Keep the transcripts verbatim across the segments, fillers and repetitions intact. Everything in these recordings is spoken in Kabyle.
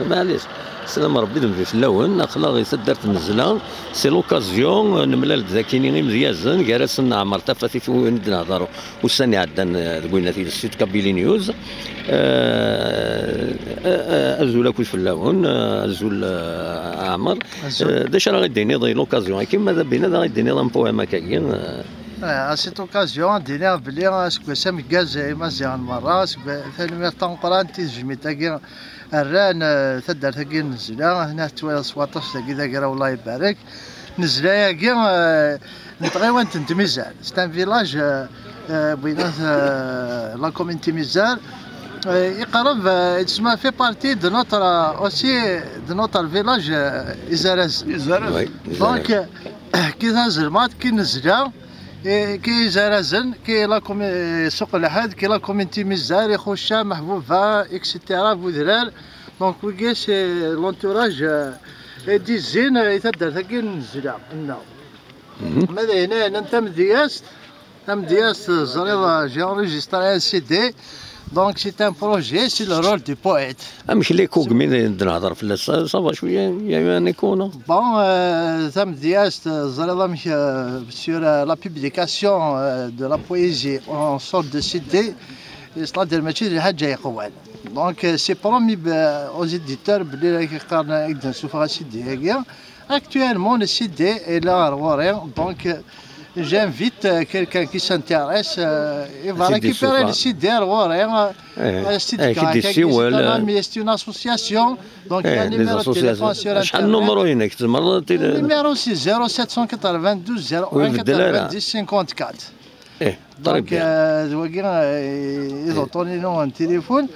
Maɛlic, slam Rebbi d Nnbi fell-awen, aql-aɣ i taddart n Zla, c'est l'occasion, nemlal-d dakini imedyazen, gar-asen Ɛmer Tafat i win i d-nehder ussan iɛeddan, eh, deg winna tidet, Sud Kabylie News. Eh, eh, eh, azul akk fell-awen, eh, azul, eh, Ɛmer. Azul. Eh, d acu ara ɣ-d-tiniḍ i l'occasion-agi, ma d abina ad ɣ-d-tiniḍ un poème akkagi, eh? Eh, à cette occasion, ad d-iniɣ belli aseggas ameggaz i Imaziɣen merra, asegga-, tanemmirt tameqqrant i tejmilt-agi rran, eh, taddart-agi n Nezla, hna tettwaliḍ s waṭas dagi d agraw, Allah ibarek. Nezla-agi, eh, n tɣiwant n Tmizar. C'est un village, eh, eh, bɣiɣ ad, eh, la commune Timizar. Eh, iqerreb, eh, yettma fait partie de notre, eh, aussi de notre village, eh, Izarazen. Izarazen. Oui, donc, Izarazen. Eh, ki tazelmaḍt, ki Nezla, eh, ki Izarazen, ki la commune, eh, Suq Lḥed, ki la commune Timizar, Ixuca, Meḥbuba, et cetera, Budrar. Donc, wigi, c'est l'entourage, eh, i d-izzin, eh, i taddart-agi n Nezla, nneɣ. Mhm. Ma d ayen, ayen n tamedyazt, tamedyazt, ẓriɣ, eh, j'ai enregistré un C D. Donc, c'est un projet, c'est le rôle du poète. Amek l'écho deg mi d-nehder fell-as? Ça, ça va cwiya, il y a eu un écho, non? Bon, euh, tamedyazt, euh, ẓriɣ amek, euh, sur, euh, la publication, euh, de la poésie en sorte de C D, c'est-à-dire mačči d lḥaǧa yeqwan. Donc, euh, c'est promis, euh, aux éditeurs, belli la qqaren ad d-nsufeɣ C D-agi. Actuellement, le C D est là, ar ɣur-i. Donc, euh, j'invite, euh, quelqu'un qui s'intéresse, euh, il va récupérer le C D, ar ɣur-i, euh, eh, c'est un ami, c'est une association. Donc, il y a un numéro de téléphone sur Internet. Acḥal n numru-inek? Tzemreḍ ad t-id- Le numéro, c'est zéro sept cent quatre-vingt-douze, zéro un, quatre-vingt-dix, cinquante-quatre. Eh, donc, euh, d wagi, euh, i d uṭṭun-inu n tilifun.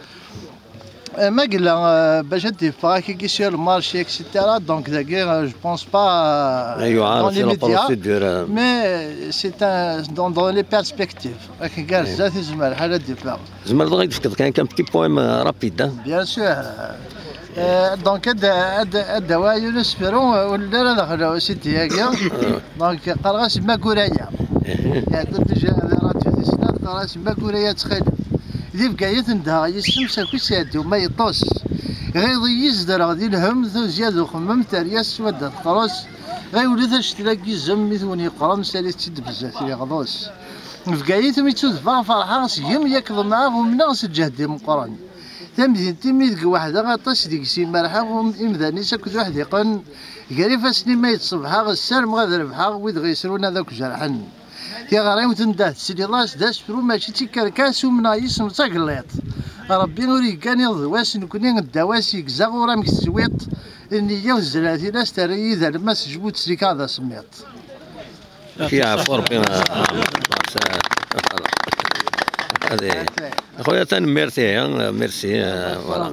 Euh, ma yella, euh, bac ad d-yeffeɣ akkagi sur le marché, et cetera. Donc, dagi, euh, je pense pas, euh, dans les médias, mais, euh, c'est un, dans, dans les perspectives. Akken gar zdat izmer lḥal ad d-yeffeɣ. Tzemreḍ ad ɣ-d-tefkeḍ kan, kan petit poème, euh, rapide, hein? Bien sûr. Euh, donc, ad, ad, ad d-awiɣ yiwen usefru, euh, ur nelli ara daxel C D-agi. Donc, qqareɣ-as Maguraya. Iɛedda déjà di radio tis snat, qqareɣ-as Maguraya, ttxil. Di Bgayet ndehheɣ yis-m, s akk-is iɛeddu ma yeṭṭes. Ɣiḍ-iyi zedreɣ di lhem, tuzya d uxemmem, terya s wadda teqres. Ɣiwlet acetla n yizem, mi twen yeqrem, salit-tt-id bezzaf yeɣḍes. Bgayet mi ttudfeɣ ferḥeɣ, seg-m yak ḍemɛeɣ, umneɣ s lǧehd imeqqren. Tamdint-im i deg weḥdeɣ, aṭas deg-s i merḥeɣ, um, imdanen-is akk d uḥdiqen. Gar ifassen-im ay d-ṣebḥeɣ, ssarmeɣ ad rebḥeɣ, wid ɣ-yesrun ad akk jerḥen. Tiɣriwt anda tesliḍ-as d asefru, mačči d tikerkas, umneɣ yis-m d tagelliḍt. Rebbi ur yeggan iḍ d wass, nekni ddaw-as yegza ɣur-am deg teswiṭ. Nniya ur zerrat i las terra-yi d alemmas, jbu-d slik-aɣ d asemmiḍ. Yeɛfu Rebbi, ah, ah, ah, ah, ah. Adi. Axuya, tanemmirt, ihi, merci, eh, voilà.